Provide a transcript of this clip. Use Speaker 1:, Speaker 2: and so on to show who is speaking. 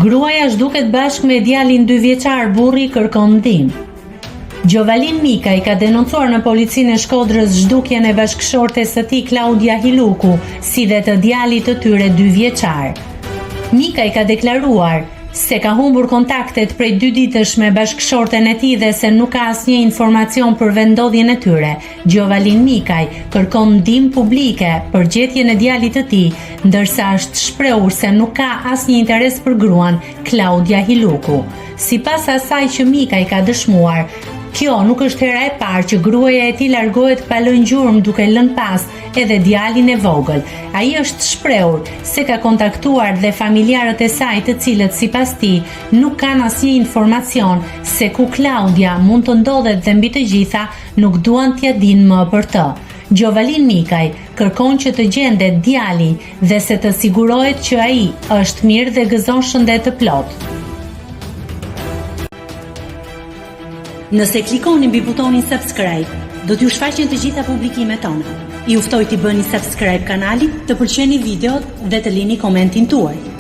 Speaker 1: Gruaja zhduket bashkë me djalin dy vjeçar, burri kërkon ndihmë. Gjovalin Mikaj ka denoncuar në policinë e Shkodrës zhdukjen e bashkëshortes së tij Klaudia Hiluku, si dhe të djalit të tyre dy vjeçar. Mikaj ka deklaruar se ka humbur kontaktet prej dy ditësh me bashkëshorten e tij dhe se nuk ka asnjë informacion për vendndodhjen e tyre. Gjovalin Mikaj kërkon ndihmë publike për gjetjen e djalit të tij, ndërsa është shprehur se nuk ka asnjë interes për gruan Klaudia Hiluku. Sipas asaj që Mikaj ka dëshmuar, kjo nuk është hera e parë që gruaja e tij largohet pa lënë gjurmë duke lënë pas edhe djalin e vogël. Ai është shprehur se ka kontaktuar dhe familjarët e saj të cilët sipas tij nuk kanë asnjë informacion se ku Klaudia mund të ndodhet dhe mbi të gjitha nuk duan t'ia dinë më për të. Gjovalin Mikaj kërkon që të gjendet djali dhe se të sigurohet që ai është mirë dhe gëzon shëndet të plotë. Nëse klikoni mbi butonin subscribe, do t'ju shfaqen të gjitha publikimet tona. Ju ftoj t'i bëni subscribe kanalit, të pëlqeni videot dhe të lini komentin tuaj.